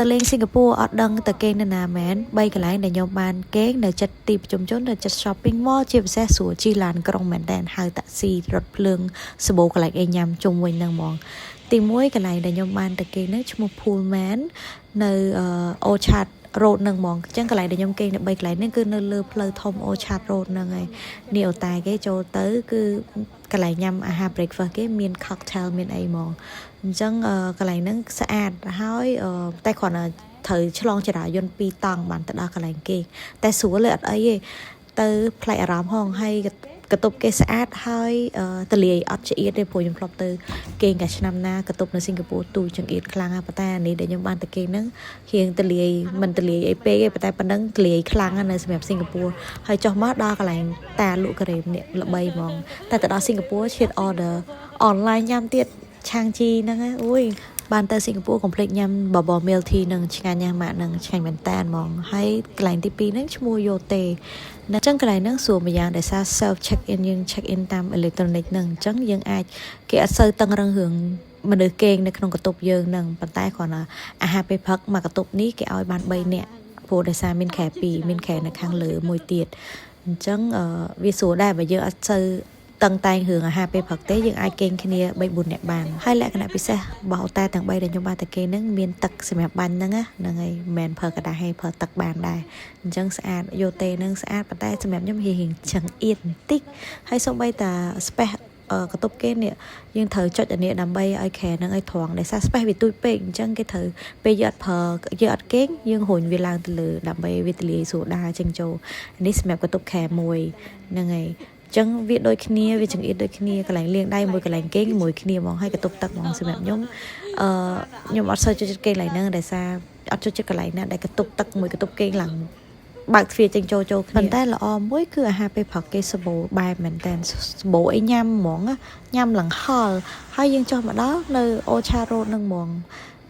ទៅលេងសិង្ហបុរីអត់ដឹងទៅគេងនៅណាមែនបីកន្លែងដែលខ្ញុំបានគេងនៅចិត្តទីប្រជុំជននៅចិត្ត shopping mall ជាពិសេសស្រួលជិះឡានក្រុងមែនតើហៅតាក់ស៊ីរថភ្លើងសបោកន្លែងអីញ៉ាំជុំវិញហ្នឹងហ្មងទី1កន្លែងដែលខ្ញុំបានទៅគេងហ្នឹងឈ្មោះ Pullman នៅ Orchard Road ហ្នឹងហ្មងអញ្ចឹងកន្លែងដែលខ្ញុំគេងនៅ3កន្លែងហ្នឹងគឺនៅលើផ្លូវធំ Orchard Road ហ្នឹងហើយនេះអូតែគេចូលទៅគឺកន្លែងញ៉ាំអាហារ breakfast គេមាន cocktail មានអីហ្មងអញ្ចឹងកន្លែងហ្នឹងស្អាតហើយតែគ្រាន់តែត្រូវឆ្លងចរាយន្ត2តង់បានទៅដល់កន្លែងគេតែស្រួលទេអត់អីទេទៅប្លែកអារម្មណ៍ហងហើយកន្ទប់គេស្អាតហើយទលាយអត់ចង្អៀតទេព្រោះខ្ញុំធ្លាប់ទៅគេងកាឆ្នាំណាកន្ទប់នៅសិង្ហបុរីទូចង្អៀតខ្លាំងហើយប៉ុន្តែអានេះដែលខ្ញុំបានទៅគេងហ្នឹងរៀងទលាយមិនទលាយអីពេកទេប៉ុន្តែប៉ុណ្ណឹងទលាយខ្លាំងណាស់នៅសម្រាប់សិង្ហបុរីហើយចុះមកដល់កន្លែងតាលក់ការ៉េមនេះល្បីហ្មងតែទៅដល់សិង្ហបុរីឆ្លៀត order online ញ៉ាំទៀតឆាងជីហ្នឹងអូយបានទៅសិង្ហបុរីកុំភ្លេចញ៉ាំbubble milk tea នឹងឆ្ងាញ់ណាស់ម៉ាក់នឹងឆ្ងាញ់មែនតើហ្មងហើយកន្លែងទី2ហ្នឹងឈ្មោះYotte អញ្ចឹងកន្លែងហ្នឹងស្រួលម្យ៉ាងដោយសារ self check in យើង check in តាម electronic ហ្នឹងអញ្ចឹងយើងអាចគេអត់សូវតឹងរឹងរឿងមនុស្សគេងនៅក្នុងបន្ទប់យើងហ្នឹងប៉ុន្តែគ្រាន់តែអាហារពេលព្រឹកមកបន្ទប់នេះគេឲ្យបាន3នាក់ព្រោះដោយសារមានខែ2មានខែនៅខាងលើមួយទៀតអញ្ចឹងវាស្រួលដែរបើយើងអត់សូវតឹងតែងរឿងអាហារពេលព្រឹកទេយើងអាចគេងគ្នា3 4នាក់បានហើយលក្ខណៈពិសេសរបស់អូតែទាំង3ដែលខ្ញុំបានទៅគេងហ្នឹងមានទឹកសម្រាប់បាញ់ហ្នឹងហ្នឹងហើយមិនមែនប្រើក្រដាសទេប្រើទឹកបានដែរអញ្ចឹងស្អាត Yotte ហ្នឹងស្អាតប៉ុន្តែសម្រាប់ខ្ញុំរៀងចង្អៀតបន្តិចហើយសូម្បីតា space កន្ទប់គេនេះយើងត្រូវចុចអានេះដើម្បីឲ្យគ្រែនឹងឲ្យត្រង់ដោយសារ space វាទូចពេកអញ្ចឹងគេត្រូវពេលយើងអត់ប្រើយើងអត់គេងយើងរុញវាឡើងទៅលើដើម្បីវាទលាយស្រួលដើរចេញចូលនេះសម្រាប់កន្ទប់ខែមួយហ្នឹងហើយចឹងវាដូចគ្នាវាចង្អៀតដូចគ្នាកន្លែងលាងដៃមួយកន្លែងគេងមួយគ្នាហ្មងហើយកន្ទប់ទឹកហ្មងសម្រាប់ខ្ញុំអឺខ្ញុំអត់សូវចូលចិត្តគេងកន្លែងហ្នឹងដោយសារអត់ចូលចិត្តកន្លែងណាដែលកន្ទប់ទឹកមួយកន្ទប់គេងឡើងបើកទ្វារចេញចូលចូលគ្នាប៉ុន្តែល្អមួយគឺអាហារពេលព្រឹកគេសម្បូរបែបមែនតើសម្បូរអីញ៉ាំហ្មងញ៉ាំឡើងហល់ហើយយើងចុះមកដល់នៅOrchard Road ហ្នឹងហ្មង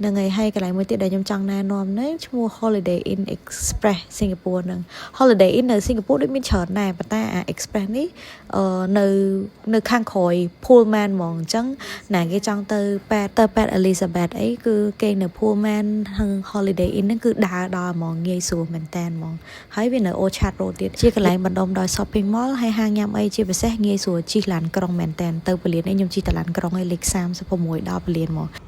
ហ្នឹងហើយហើយកន្លែងមួយទៀតដែលខ្ញុំចង់ណែនាំនេះឈ្មោះ Holiday Inn Express Singapore ហ្នឹង Holiday Inn នៅសិង្ហបុរីដូចមានច្រើនដែរប៉ុន្តែអា Express នេះអឺនៅនៅខាងក្រោយ Pullman ហ្មងអញ្ចឹងណាគេចង់ទៅពេទ្យទៅពេទ្យ Elizabeth អីគឺគេនៅ Pullman និង Holiday Inn ហ្នឹងគឺដើរដល់ហ្មងងាយស្រួលមែនតើហ្មងហើយវានៅ Orchard Road ទៀតជាកន្លែងបណ្ដុំដោយ shopping mall ហើយហាងញ៉ាំអីជាពិសេសងាយស្រួលជិះឡានក្រុងមែនតើទៅពលានអីខ្ញុំជិះតឡានក្រុងឯលេខ36ដល់ពលានហ្មង។